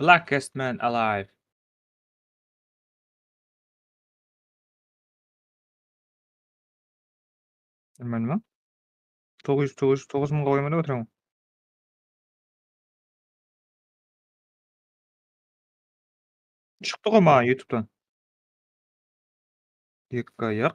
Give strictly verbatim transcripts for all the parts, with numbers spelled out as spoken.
Blackest man alive. Nima, nima? Toǵız júz, toǵız júz, toǵız mıńǵa qoyaman dep otıraman. Shıqtı ǵoy maǵan YouTube'tan. Eki ayaq.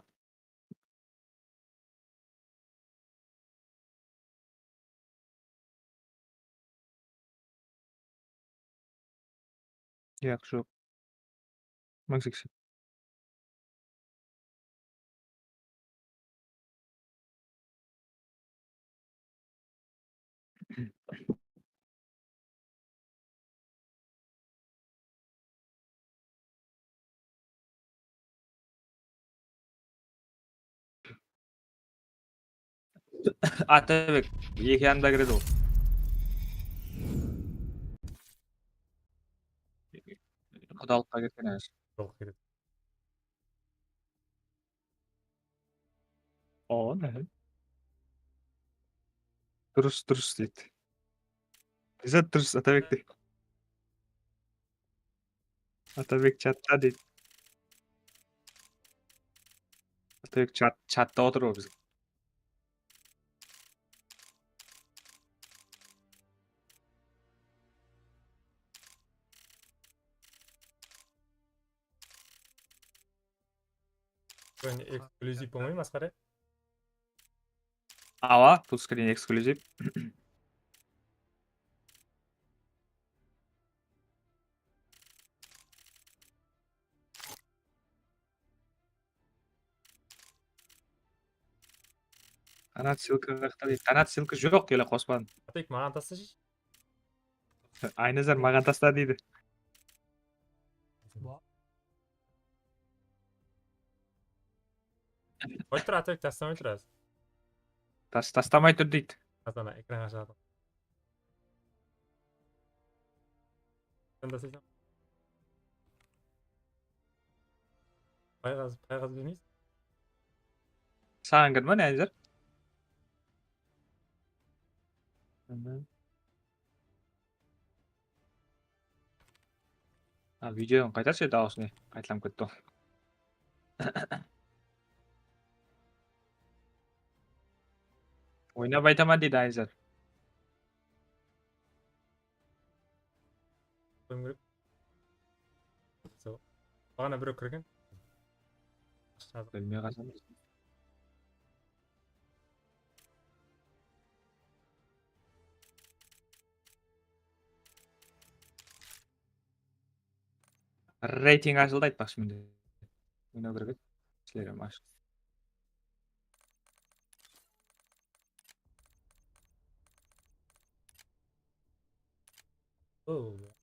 Yaq, joq. Mıń seksen. Atabek, eki yanımda kiredi ol. Qudalıqqa ketken házir. Qudalıqqa ketken. O, ne? Durıs, durıs deydi. Izzat durıs, Atabek de. Atabek chatta deydi. Atabek chat, chatta otır ǵoy bizge. Bul eksklyuziv bolmay, masqara? Awa, full screen eksklyuziv. Qanat ссылка qaqta deydi. Qanat ссылка joq, ele qospadım. Atabek, maǵan taslashı. Aynazar maǵan tasla deydi. Qoyıp tur, Atabek, taslamay tur házir. Tas-, taslamay tur deydi. Házir ana ekranǵa shıǵadı. Sen de seyseń. Payǵaz, payǵaz bermeysiz. Saǵan kirdi ma, Názir? Ha, videonı qaytarshı, dawısı ne? Qaytalanıp ketti ol. Oynap aytaman deydi Ayzar. Qoyım kerek. Sol. Baǵana birew kirgen. Bilmey qalsam. Reyting ashıldı, aytpaqshı mende. Oynaw kerek edi. Sizler hám ashıq. Oo.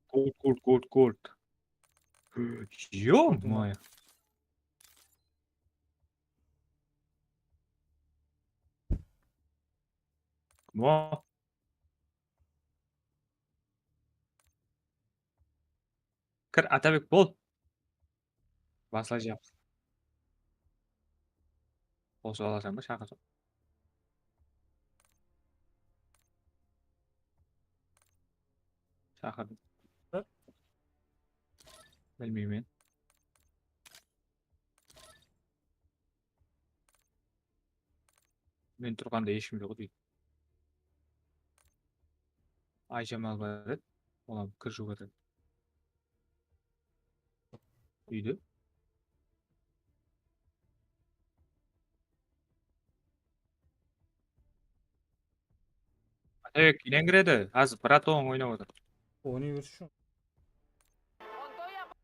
Gold, gold, gold, gold. Ё-моё. Mo. Kir, Atabek, bol. Basla jap. Qosıp alasań ba, shaqır. Shaqırdım. Hı? Bilmeymen. Men turǵanda hesh kim joq deydi. Ayjamal bar edi. Olam kir juwıp atır. Úyde. Atabek, iylengiredi. Házir Braton oynap atır. Oynay bershi.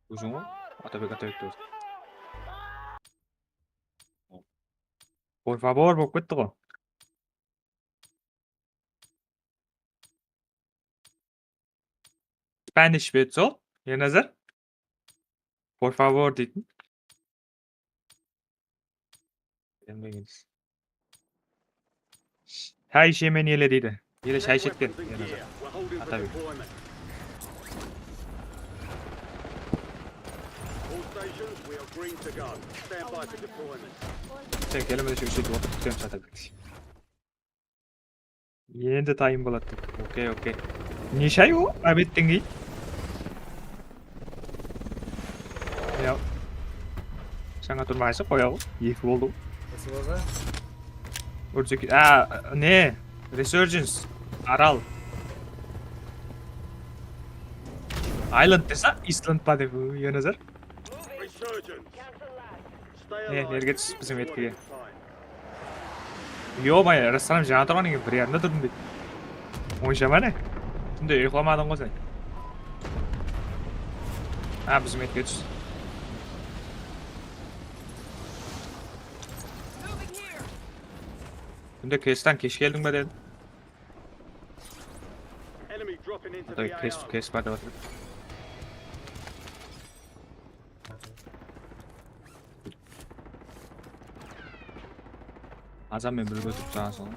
Óziń ǵoy. Atabek, Atabek dep atır. Por favor bolıp ketti ǵoy. Spanish be sol, Ernazar? Por favor deydi. Bilmeymiz. Shay ishemen ele deydi. Ele shay ishedi eken Ernazar. Atabek. Sen kelmese shu ishedi, otırıp kútemiz Atabekti. Endi tayın boladı. Okey, okey. Ne shay o? Obetten keyin? Ya. Jańa turmay qoya ǵoy. Eki boldı ǵoy. Nesi boldı? Urjek, a, ne? Resurgence. Aral. Island dese, Island pa dep, Ernazar? Ne, nerge tús, biziń etkige. Yo-moyo, restoran jańa turǵan eken, bir yarımda turdım deydi. Onsha ma ne? Túnde uyıqlamadıń ǵoy sen. Ha, biziń etkige tús. Túnde kestan kesh keldiń be dedim. Atay, kes, kes bar dep atır. Azam menen birge ótip turǵan soń.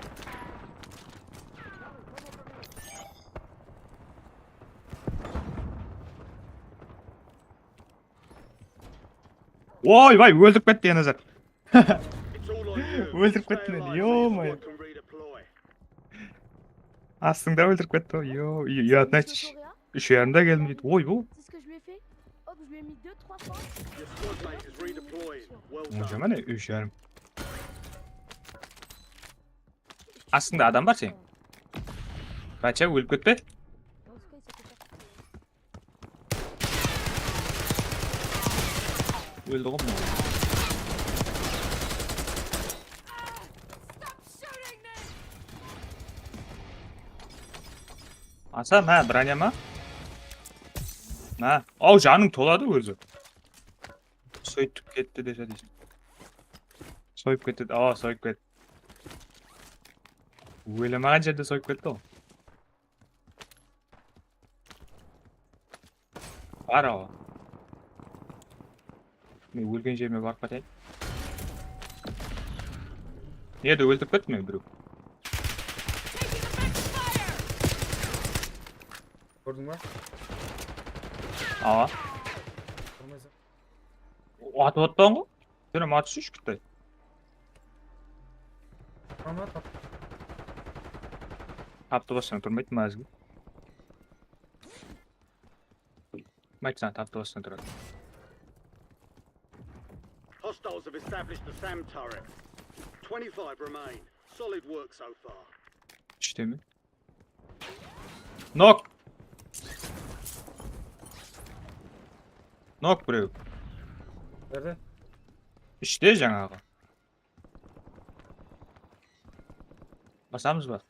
Oy, bay, óltirip ketti, Ernazar. Óltirip ketti meni, yo-moyo. Astıńda óltirip ketti ǵoy, yo, yo, yo, значит, úsh yarımda keldim deydi. Oy, bu. Onsha ma ne, úsh yarım. Astıńda adam bar sen. Bacha, ólip ketpe. Óldi ǵoy mınaw. Asa, ma, bronya ma? Ma. Aw, janıń toladı ózi. Soyıp ketti dese deysiń. Soyıp ketti. Awa, soyıp ketti. Oylamaǵan jerde soyıp ketti ol. Bar awa. Men ólgen jerime barıp qaytayın. Nerde óltirip ketti meni birew. Kórdiń ba? Awa. Turmaysań. Atıp atpaǵan ǵoy. Sen hám atıp shısh, Qıtay. Tamam, tap. Taptı bassań turmaydı ma, Azgi? Kim ayttı saǵan taptı bassań turadı? Hostiles have established the SAM turret. Twenty-five remain. Solid work so far. Úshte me? Nok. Nok birew. Nerde? Ishte jańaǵı. Basamız ba?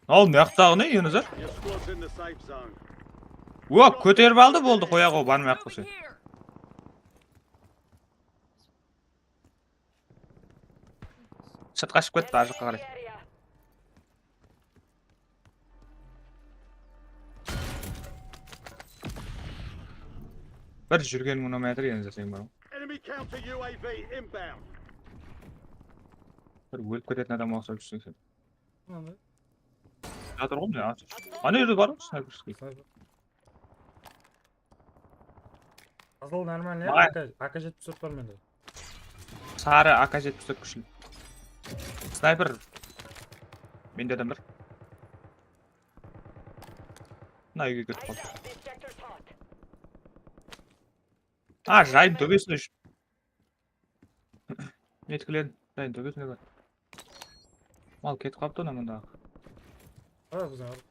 Al, mıyaqtaǵı ne, Ernazar? Your squad's in the safe zone. Wok, kóterip aldı, boldı, qoya ǵo, barmay-aq qoysın. Sırtqa shıǵıp ketti, arjaqqa qaray. Bir júrgenim unamay atır, endi sen bar. Enemy counter U A V inbound. Bir ólip ketetin adamǵa uqsap júrseń sen. Mınanday. Jatır ǵoy mına. Ana jerde bar ǵoy snayperskiy. Snayper. Qızıl normalniy, AK, AK jetpis tórt bar mende. Sarı AK jetpis tórt kúshli. Snayper. Mende adam bar. Mına úyge kirip qaldı. A, jayın tóbesine. Netkilen jayın tóbesine bar. Mal ketip qalıptı ona mındaǵı. Aa, biz alıp.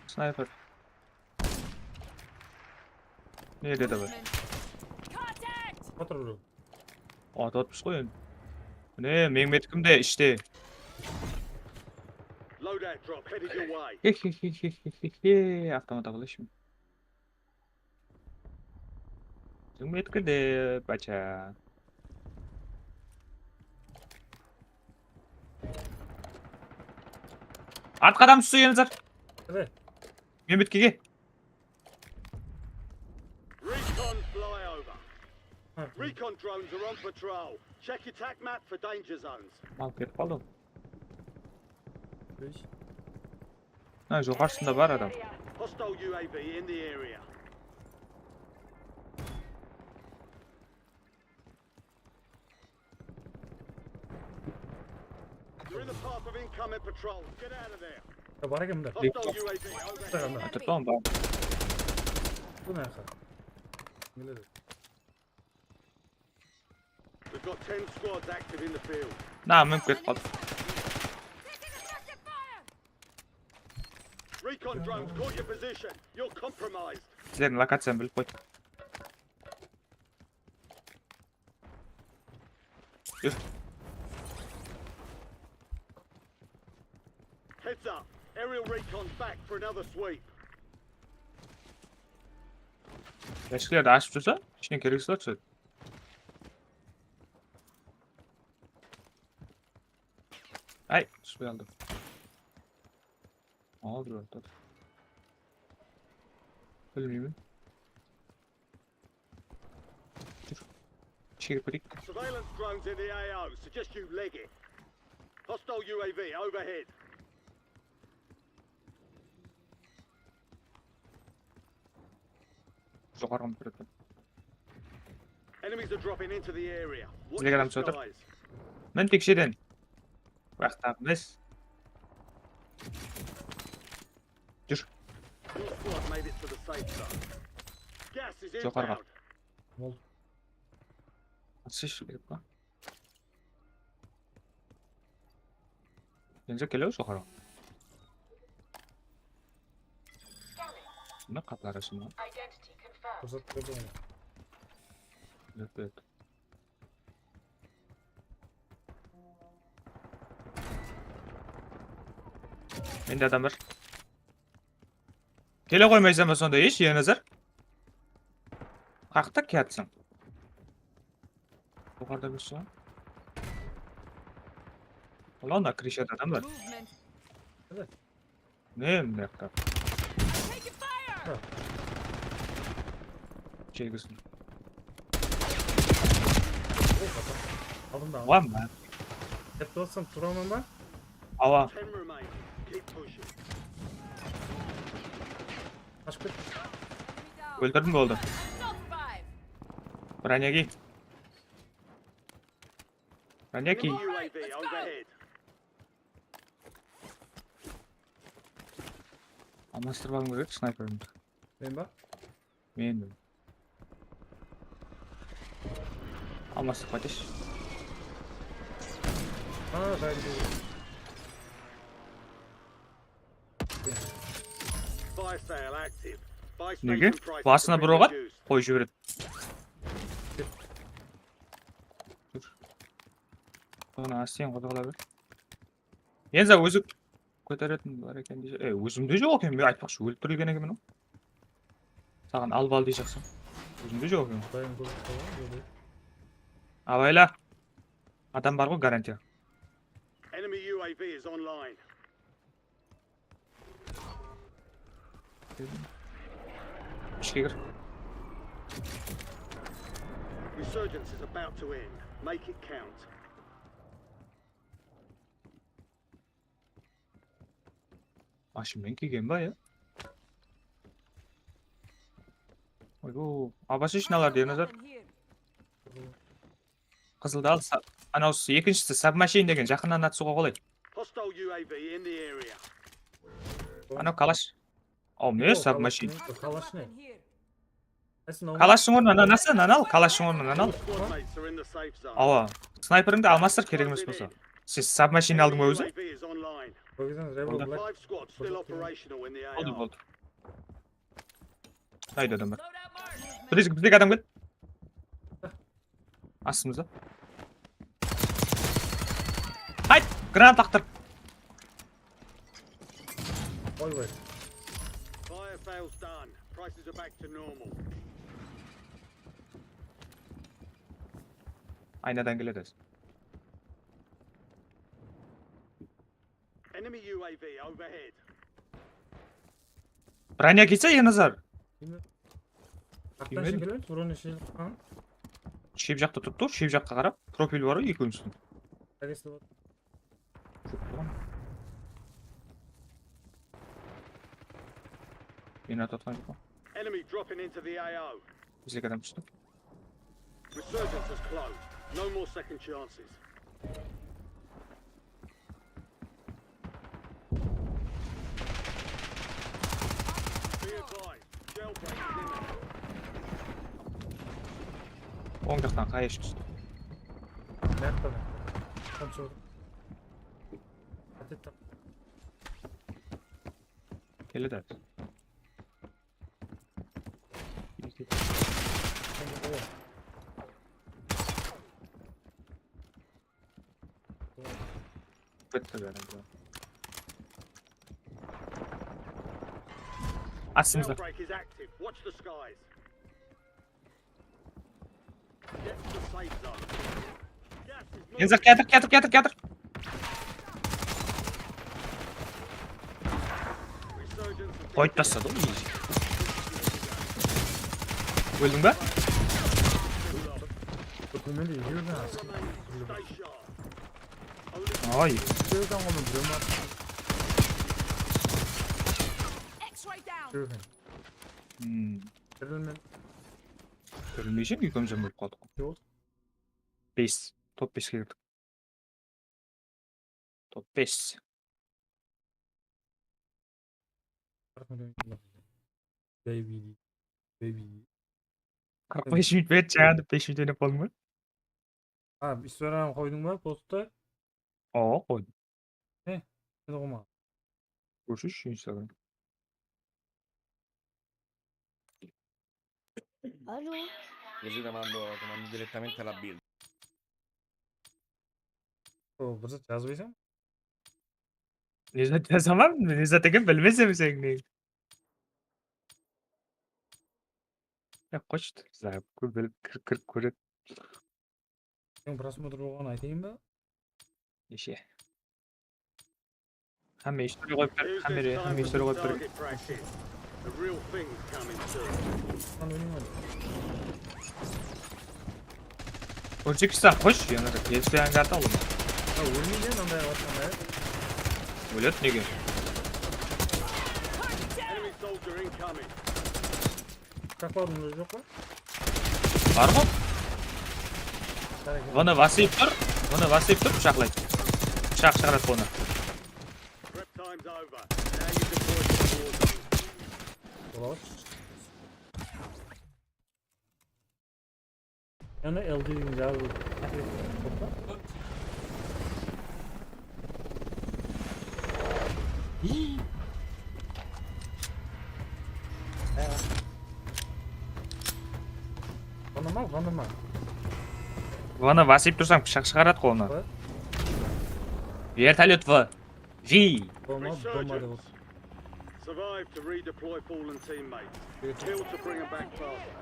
Snayper. Nerde de bar. Otır, bro. Atıp atpız ǵoy endi. Mine, meniń metkim de ishte. Loadout drop headed your way. He, he, he, he, he, he, he, avtomat alayınshı. Zúmet kide, bacha. Artqa adam tústi, Ernazar. Qáne? Mehmet, kege. Recon flyover. Ha. Recon drones are on patrol. Check your tac map for danger zones. Mal ketip qaldı. Besh. Ha, joqarısında bar adam. Hostile U A V in the area. You're in the path of incoming patrols. Get out of there. Ya, bar eken mında. Hostile U A V overhead. Tamam. Atır, tamam, bar. Bu ne yaqqa? Keledi. We've got ten squads active in the field. Na, minip ketip qaldı. Recon drones caught your position. You're compromised. Sizlerdiń lokaciyanı bilip qoydım. Yur. Heads up. Aerial recon's back for another sweep. Jáshiklerdi ashıp júrse, ishinen keregi zat túsedi. Ay, túspey aldım. Al, bir ortada. Bilmeymen. Júr. Ishke kirip keteyik. Surveillance drones in the A O. Suggest you leg it. Hostile U A V overhead. Joqarıǵan bir edi. Enemies are dropping into the area. Watch the skies. Bizlerge adam túsip atır. Men teksheden. Waqıt emes. Júr. Your squad made it to the safe zone. Gas is inbound. Joqarıǵa. Ol. Atış berip pa? Endi kele joqarı. Mına qaplar ashılma. Identity confirmed. Fırsat berdi oǵan. Ret, ret. Mende adam bar. Kele qoymaysań ba sonda hesh, Ernazar? Qaqta kiyatsań. Joqarıda bir sol. Ulan, mına krishada adam bar. Movement. Ne, mına jaqta? Taking fire! Jegirsin. Aldımda. Ulan be. Dep turasam, turaman ba? Awa. Ten remain. Keep pushing. Qashıp ket. Óltirdim, boldı. Branya kiy. Branya kiy. Enemy U A V overhead. Almastırıp alıń kerek snayperdi. Men ba? Men. Almastırıp qaytayınshı. Ha, qaytayın. Fire sale active. Buy station prices have been reduced. Nege? Basına bir oq at, qoyıp jiberedi. Tur. Sonı ásten qozǵala ber. Enza ózi kóteretin bar eken dese. E, ózimde joq eken, men aytpaqshı, óltirilgen ekenmen. Saǵan alıp al deyjaqsań. Ózimde joq eken. Dayın kóp qala, böyle. Abayla. Adam bar ǵoy, garantiya. Enemy U A V is online. Ishke kir. Resurgence is about to end. Make it count. Mashinamen kelgen ba, ya? Oy, bu, a, basıshnalar degen nazar. Qızıldı al, sa-, anaw s-, ekinshisi submachine degen jaqınnan atıwǵa qolay. Hostile U A V in the area. Anaw kalash. Aw, mine submachine. Kalash ne? Kalashtın ornına nanası, nan al, kalashtın ornına nan al. Squad mates are in the safe zone. Awa, snayperińdi almastır, kerek emes bolsa. Sen submachine aldıń ba ózi? U A V is online. Onda. Five squads still operational in the A R. Boldı, boldı. Qayda adam bar? Bizdeki, bizdeki adam kel. Astımızda. Hayt! Granat laqtır. Oy, oy. Fire sale's done. Prices are back to normal. Aynadan keledi. Enemy U A V overhead. Branya kiyse, Ernazar. Kimdi? Attan jegilemiz, burın eshe. Shep jaqta turıp tur, shep jaqqa qarap. Profil bar ǵoy, ekewimizdiń. Agresli bar. Joq, turǵan. Meni atıp atqan joq pa? Enemy dropping into the A O. Bizdeki adam tústi. Resurgence is closed. No more second chances. Oń jaqtan qayısh tústi. Mıyaqta da. Tam sol. Átet tap. Keledi. Bitti beri. Astımızda. Jailbreak is active. Watch the skies. Get to the safe zone. Gas is moving. Kiyatır, kiyatır, kiyatır, kiyatır. Resurgence has been. Qoyıp tasladı ǵoy. Óldiń ba? Stay sharp. Ay. X-ray down. Júrgen. Hmm. Júrgen. Kórinbeyseń, úykeńizden bólip qaldıq. Jol. Bes. Top beske kirdik. Top bes. Baby. Baby. Qırq bes minut berdi, jańa da bes minut oynap qaldıń ba? A, istoriyanı qoydıń ba postta? Awa, qoydım. E, meni qoyma. Kórshishi Instagram. Alo. Così te mando, te mando direttamente la build. O, bir zat jazbaysań? Ne zat jazaman? Ne zat eken bilmesem sen ne? Ya qosh, zayıp bilip kirip kirip kóredi. Seniń prosmotr bolǵanın aytayın ba? Neshe? Hámme istoriya qoyıp ber, hámme, hámme istoriya qoyıp ber. Lan ólmey. Kórsekpes-aq, qoysh, yana da kelip yanǵa ata alıma. Ha, ólmeydi, mınday atqanda. Óledi, nege? Enemy soldier incoming. Shaqladıń ózi joq pa? Bar ǵo. Bárek. Bunı vasıyıp tur, bunı vasıyıp tur, pıshaqlaydı. Pıshaq shıǵaradı bunı. Prep time's over. Now you deploy to the war zone. Boladı. Yana L D diń jazılı. Bunı ma, bunı ma? Bunı vasıyıp tursań, pıshaq shıǵaradı qolına. Vertolyot V. V. Bomba, bomba dep otır. Survive to redeploy fallen teammates. Kill to bring 'em back faster.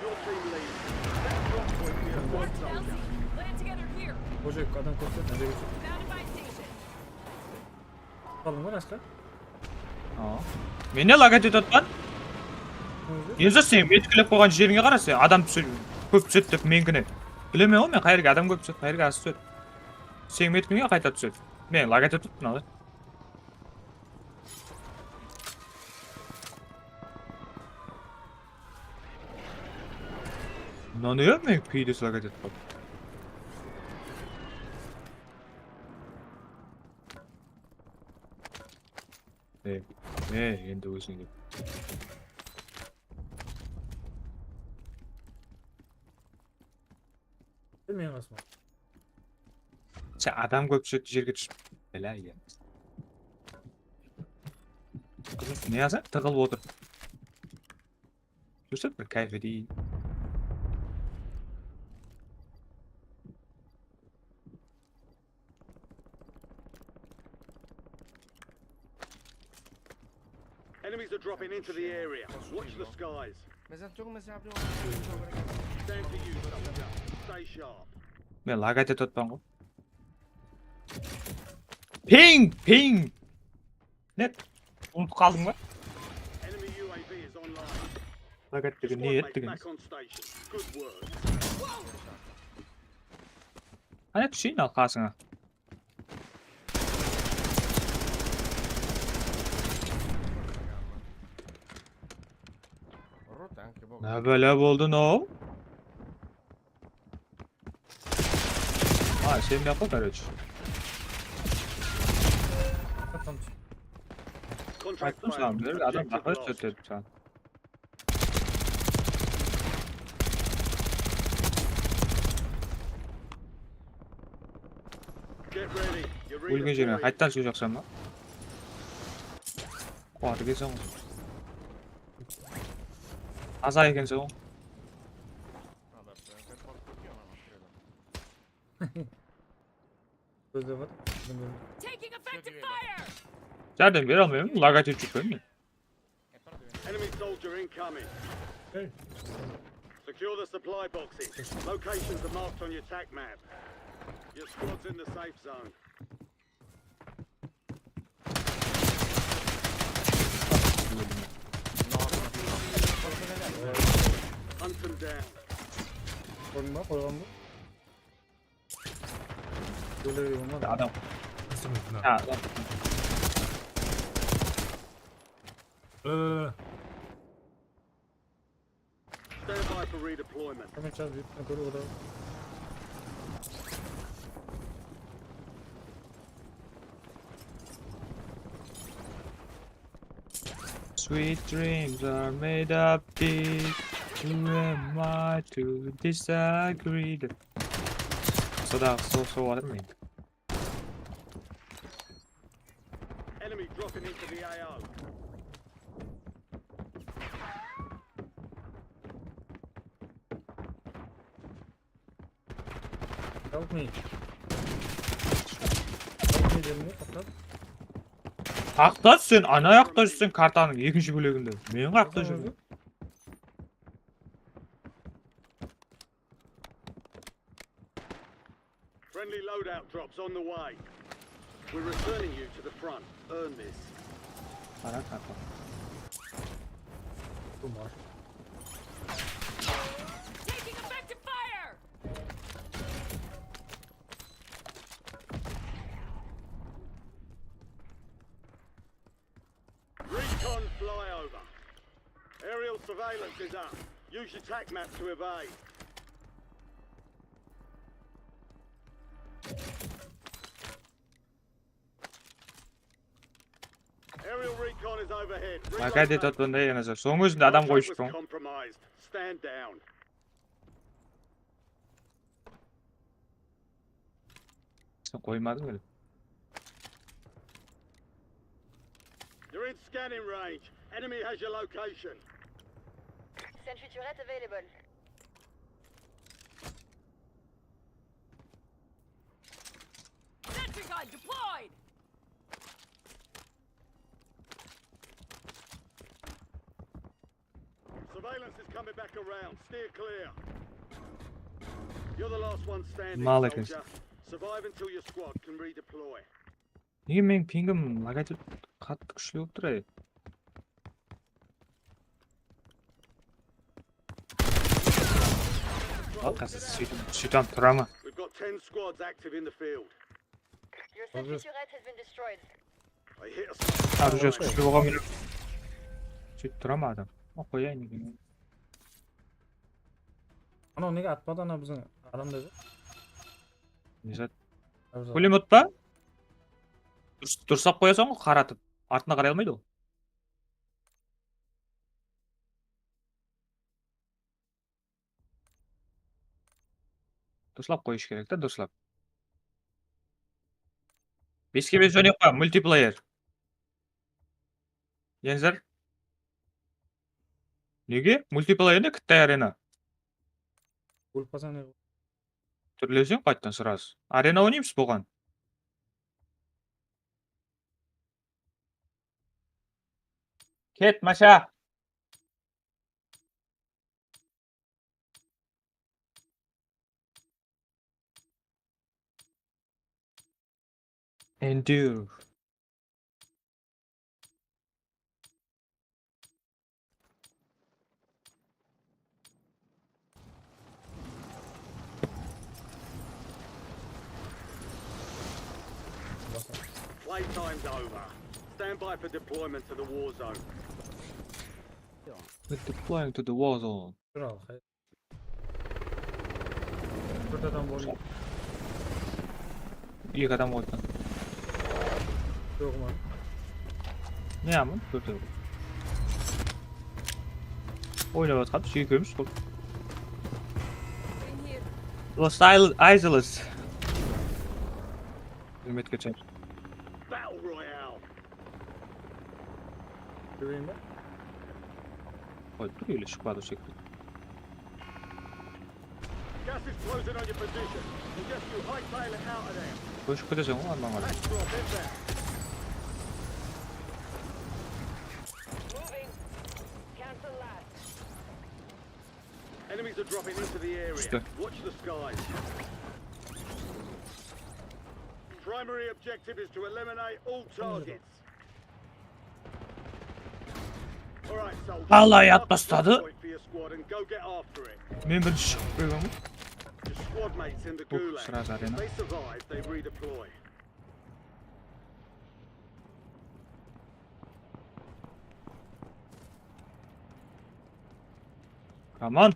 Your team leads. That drop point near the point soldier. Land together here. Bojek, adam kórse, mına jerge. Found a buy station. Qaldıń ba, Raska? Aa. Meni lag etip atpan. Endi sen metkilep qoyǵan jerińe qara sen, adam túsedi, kóp túsedi dep menikine. Bilemen ǵoy men qayerge adam kóp túsedi, qayerge az túsedi. Sen metkińe qayta túsedi. Men lag etip turıppan al. Mına ne ya, men keyde lag etip qaldı. E, e, endi ózińe. Bilmeymen, Asman. Sen adam kóp túsedi jerge túsip. Bela, iya. Qızım, ne yazadı? Tıǵılıp otır. Júrse bir káyfi deyin. Enemies are dropping into the area. Watch the skies. Mas eu tô, mas abre um. Stand to you, soldier. Stay sharp. Men lag etip atpan ǵoy. Ping, ping. Ne? Umıtıp qaldıń ba? Enemy U A V is online. Lag etpegen, ne etpegen? Squad mate back on station. Good work. Qáne túseyin al qasıńa. Nabala boldı, no? Ha, sen yapa, короче. Ayttım saǵan, bir adam baqır sótedi saǵan. Ólgen jerine qayttan sóz jaqsan ba? Quwatı kelseń ǵoy. Aza ekenseń ǵoy. Kózlep atır. Járdem bere almayman, logotip júrip men. Enemy soldier incoming. Hey. Secure the supply boxes. Locations are marked on your tac map. Your squad's in the safe zone. Hunt them down. Qoyma, qoyǵan ba? Böyle bir olmadı. Adam. Nasıl mümkün abi? Ha, adam. Öyle, öyle, öyle. Stand by for redeployment. Hemen çal, bir tane böyle o da. Sweet dreams are made of this. Who am I to disagree? Qısıdaǵı sol, sol atırman endi. Enemy dropping into the A O. Help me. Help me dedim ǵoy, toqta. Qaqta sen, ana jaqta júrseń kartanıń ekinshi bóleginde. Men qaqta júrmen. Friendly loadout drops on the way. We're returning you to the front. Earn this. Qara karta. Kim bar? Taking effective fire! Recon flyover. Aerial surveillance is up. Use your tac map to evade. Aerial recon is overhead. Reload. Qayda turıptı onda, yana soń ózinde adam qoyıp júrip. Stand down. Sen qoymadıń ele. You're in scanning range. Enemy has your location. Sentry turret available. Sentry gun deployed. Surveillance is coming back around. Steer clear. You're the last one standing, soldier. Mal ekens. Survive until your squad can redeploy. Nege meniń pingim logotip qattı kúshli bolıp tur, ey? Al, házir sóytip, sóytip tura ma? We've got ten squads active in the field. Your sentry turret has been destroyed. Orужие kúshli bolǵan menen. Sóytip tura ma adam? O, qoyayın endi. Anaw nege atpadı, ana biziń adam dedi. Ne zat? Pulemyot pa? Durıs-, durıslap qoyasań ǵoy, qaratıp. Artına qaray almaydı ol. Durıslap qoyısh kerek ta, durıslap. Beske bes oynayıq pa, multiplayer? Enzar? Nege? Multiplayer ne, Kıttay arena? Ólip qalsań ne? Túrleseń qayttan sraz. Arena oynaymız buǵan. Ket, Masha. Endure. Playtime's over. Stand by for deployment to the war zone. We're deploying to the war zone. Kral, hay. Tórt adam boldı. Eki adam qoydı. Joq ma? Ne amın? Tórt adam. Oynap atqanbız ekewimiz bul. Lost Isle-, Isles. Húrmetke chaq. Battle Royale. Kóreyin ba? Qoyıp tur, ele shıqpadı shekti. Gas is closing on your position. Suggest you hightail it out of there. Kóship keteseń ǵoy, annan qarap. Last drop inbound. Moving. Cancel last. Enemies are dropping into the area. Düştü. Watch the skies. Primary objective is to eliminate all targets. All right, soldier. Alay Mark atlastadı. the point for your squad and go get after it. Men birinshi shıǵıp qoyǵan ǵoy. Your squad mates in the Hop, gulag. sırada arena. If they survive, they redeploy. Come on.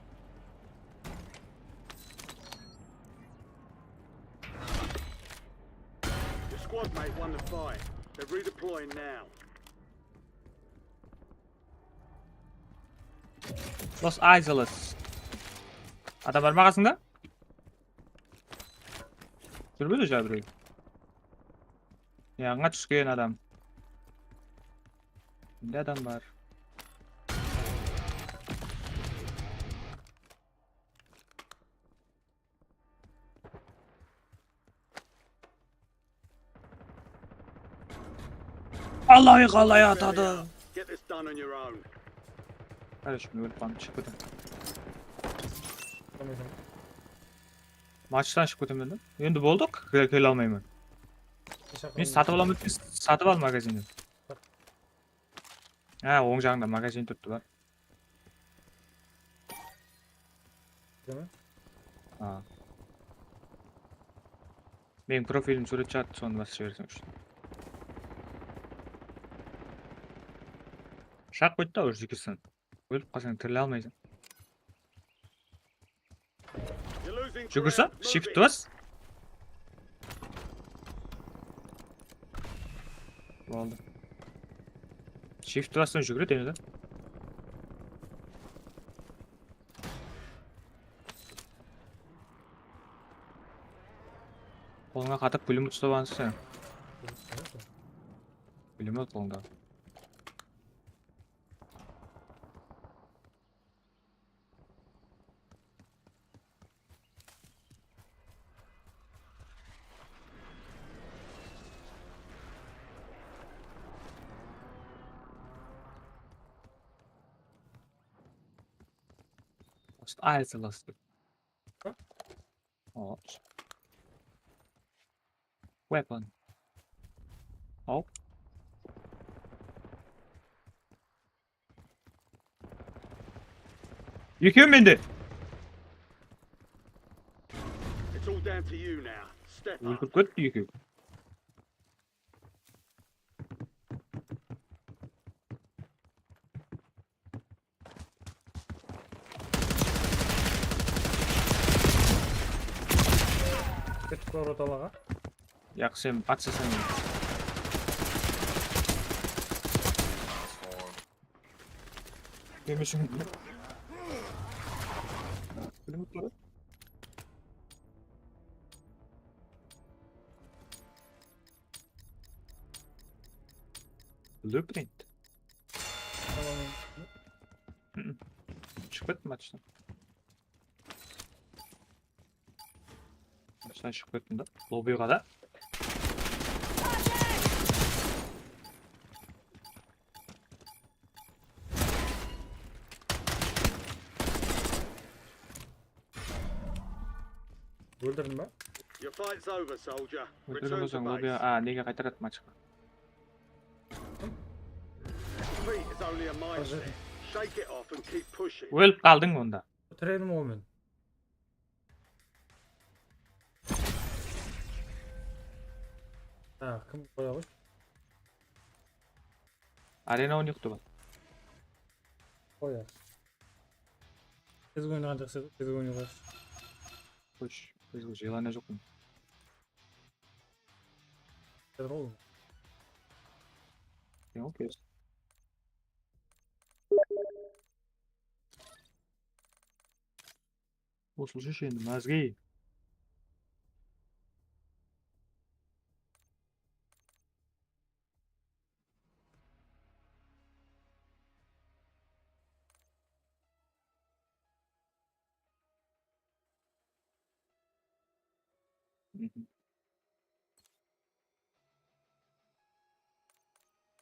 Your squad mate won the fight. They're redeploying now. Los Angeles. Adam bar ma qasıńda? Júr be, ja, birew? Yanǵa túsken adam. Mende adam bar. Alay qalay atadı. Get this done on your own. Qara, shıǵıp ólip qaldım, shıǵıp ketem. Tamam, tamam. Matchtan shıǵıp ketem endi. Endi boldı, ke- kele almayman. Men satıp alaman, satıp al magazinni. Ha, oń jaǵında magazin turıptı, bar. Deme. Ha. Meniń profilim súwret shıǵadı, sonı basıp jiberseń ushın. Shaq qoydı da, уже jekesinen. Ólip qalsań, tirile almaysań. You're losing Júgirse, ground. Move shift it. bas. Boldı. Shift bassań, júgiredi endi. Qolıńa qatıp pulemyot uslap alsın sen. Pulemyot qolıńda. Lost, ah, it's a lost. Oops. Weapon. Oh. Ekewi mende. It's all down to you now. Step up. Óltirip ketti ekewi. Ketip kor otalaǵa. Yaq, sen atsa sen. Demesem. Bilmep tur. Blueprint. Tamam. Shıǵıp kettim matchtan. Matchtan shıǵıp kettim da. Lobbyǵa da. Óldirdim ba? Your fight's over, soldier. Óltirgen Return to bolsań, lobby, base. A, nege qaytaradı matchqa? X P is only a mindset. Shake it off and keep pushing. Ólip qaldıń onda. Bitiredim ǵoy men. Ha, kim qoya qoy. Arena oynayıq, dur. Qoya. Tez oynaǵan jaqsı edi, tez oynayıq. Qoysh, biz желание joq. Dur ǵoy. Yoq, kes. Usılshı endi, mozgi. Mhm.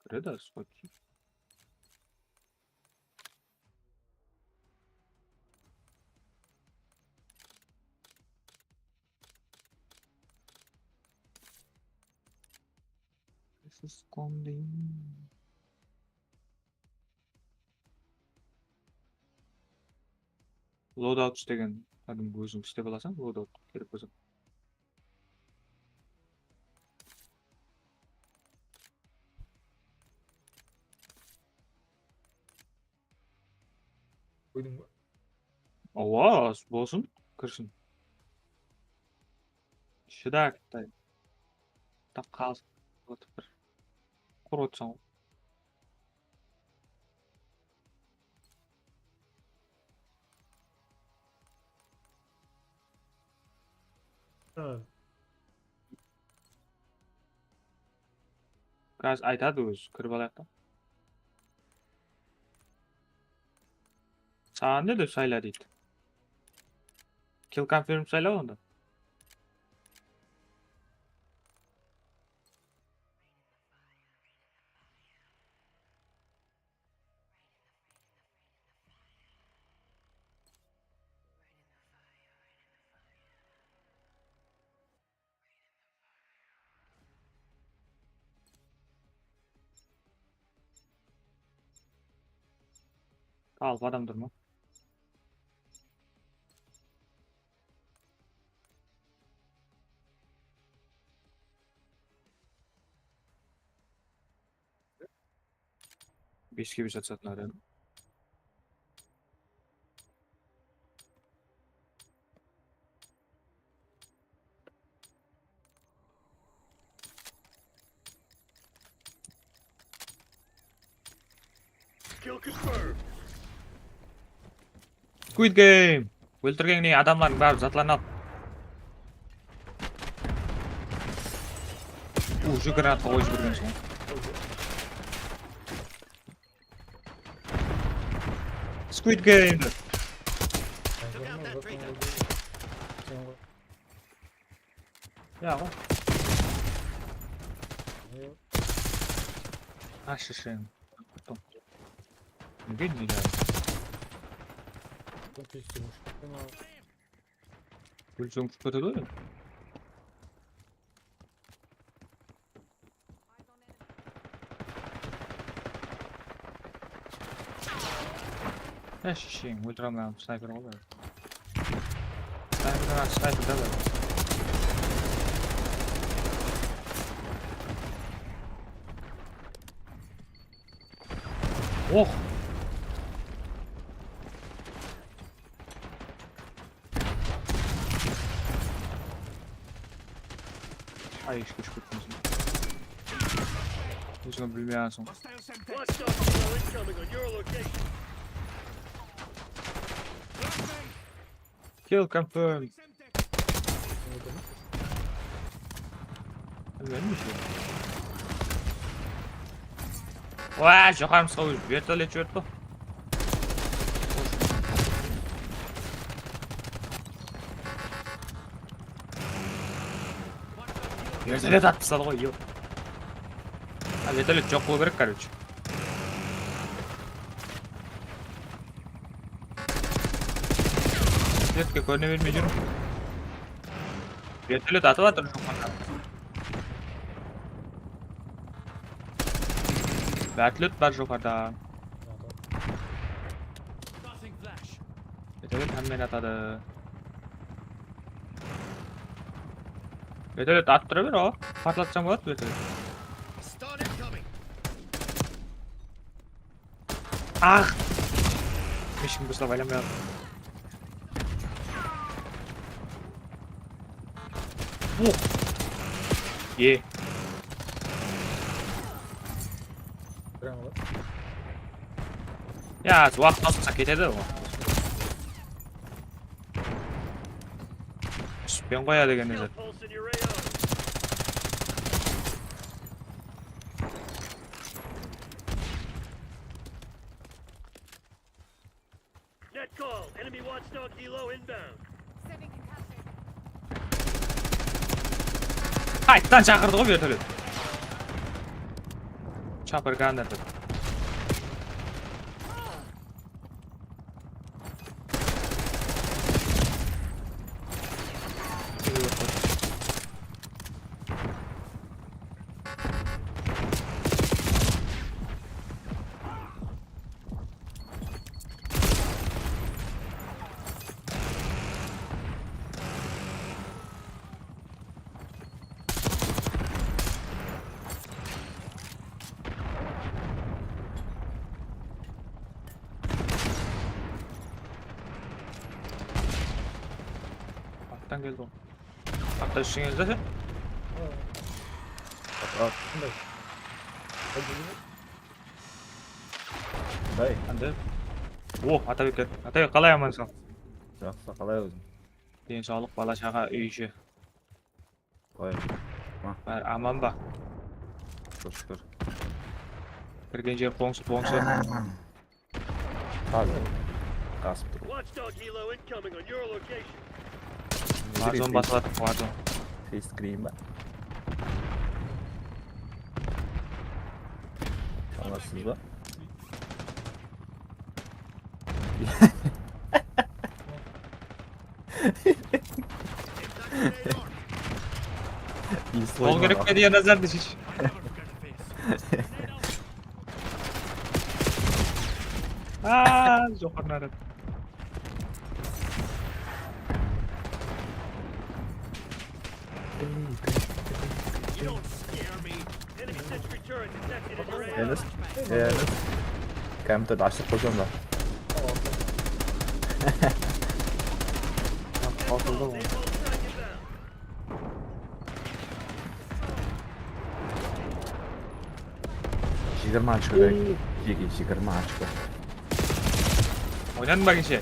Kiredi, squad. This is Condin. Loadout istegen, kádimgi óziń istep alasań, loadout kerek bolsa. Qoydıń ba? Awa, bolsın, kirsin. Shıda, Qıtay. Tap qalsın. Otıp bir. Qurıp otırsań ǵoy. Ha. Házir aytadı ózi, kirip alayıq ta. Saǵan ne dep sayla deydi. Kill confirm sayla onda. Al, adam durma. Beske bes atısatın adam. Kill confirmed. Squid Game. Óltirgeniń ne adamlardıń bári zatların al. Уже granatqa qoyıp jibergen soń. Squid Game. Ya ǵoy. Ash shesheń. Nege nege? Ólseń ushıp ketedi ǵoy. Ya shesheń, óltire almay snayper ǵoy bári. Snayper, snayper da bári. Oh! Ay, ish kóship kettiń sen. Óziń bilmey alsań. Kill confirm. Bilmedim işte. Waa, joqarımızǵa ózi vertolyot jiberdi ǵoy. Vertolyot atıp tasladı ǵoy, yo. Ha, vertolyot joq bolıw kerek, короче. Vertolyotqa kórine bermey júriń. Vertolyot atıp atır joqarıda. Vertolyot bar joqarıda. Vertolyot hámmeni atadı. Vertolyot atıp tura ber, o. Partlatsań boladı vertolyot. Ah! Hesh kim durıslap aylanbay atır. Uh! Ye. Ya, waqıt tawsılsa ketedi ǵoy. Túspen qoya degen nárse. Net call. Enemy watchdog helo inbound. Sending contact. Qayttan shaqırdı ǵoy vertolyot. Chopper gunner dep. Arttan keldi ǵoy. Artta ishingizde sen? At, at. Qanday? Qanday? Qanday? O, Atabek keldi. Atabek, qalay, amansań? Jaqsı, qalay óziń? Densawlıq, bala-shaǵa, úy-ishi. Qalay? Ha? Bári aman ba? Shúkir. Kirgen jer qońsı-qońsı. Házir. Qasıp tur. Watchdog helo incoming on your location. Warzone basıp atır, Warzone. Test kireyin ba? Alasız ba? Ol kerek pe, Ernazar, deseyshi. Aa, joqarı naret. Enes, Enes. Kompyuterdi ashıp qoysam ba? Atıldı ǵoy. Jigirma ochko kerek. Jeke, jigirma ochko. Oynadıń ba, keshe?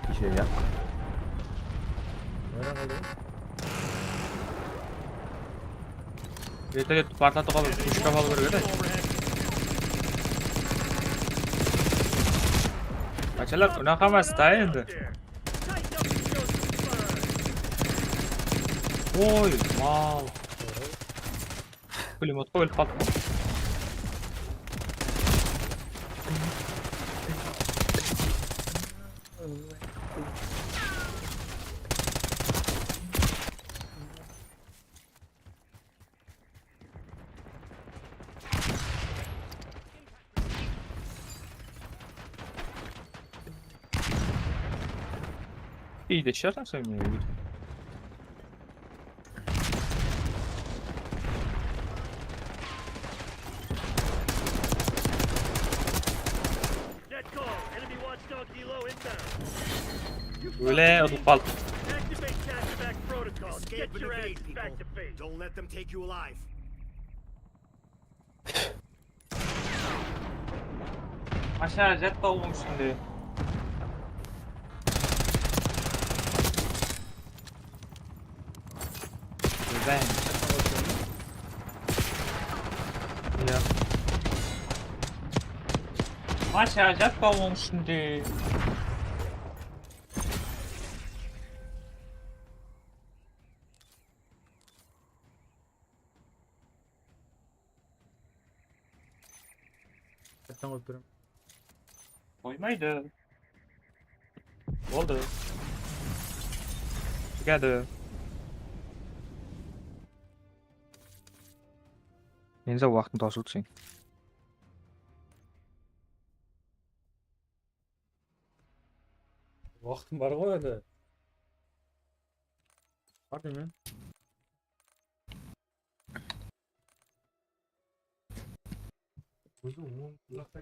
Keshe, ya. Vertolyot partlatıp alıp, pushka alıp berip edi. Pachalar, unaqa emas ta endi. Oy, mal. Pulemyotqa ólip qaldım. İyi de şartan sen beni. Óle, utılıp qaldı. Don't let them take you alive. Aşağı jet tawıń ishinde. Revenge. Ya. Aşağı jet tawıń ishinde. Qaytadan qoyıp berem. Qoymaydı. Boldı. Chiqadı. Endi waqtıń tawsıldı sen. Waqtım bar ǵoy endi. Bar deymen. Ózi oń jaqta.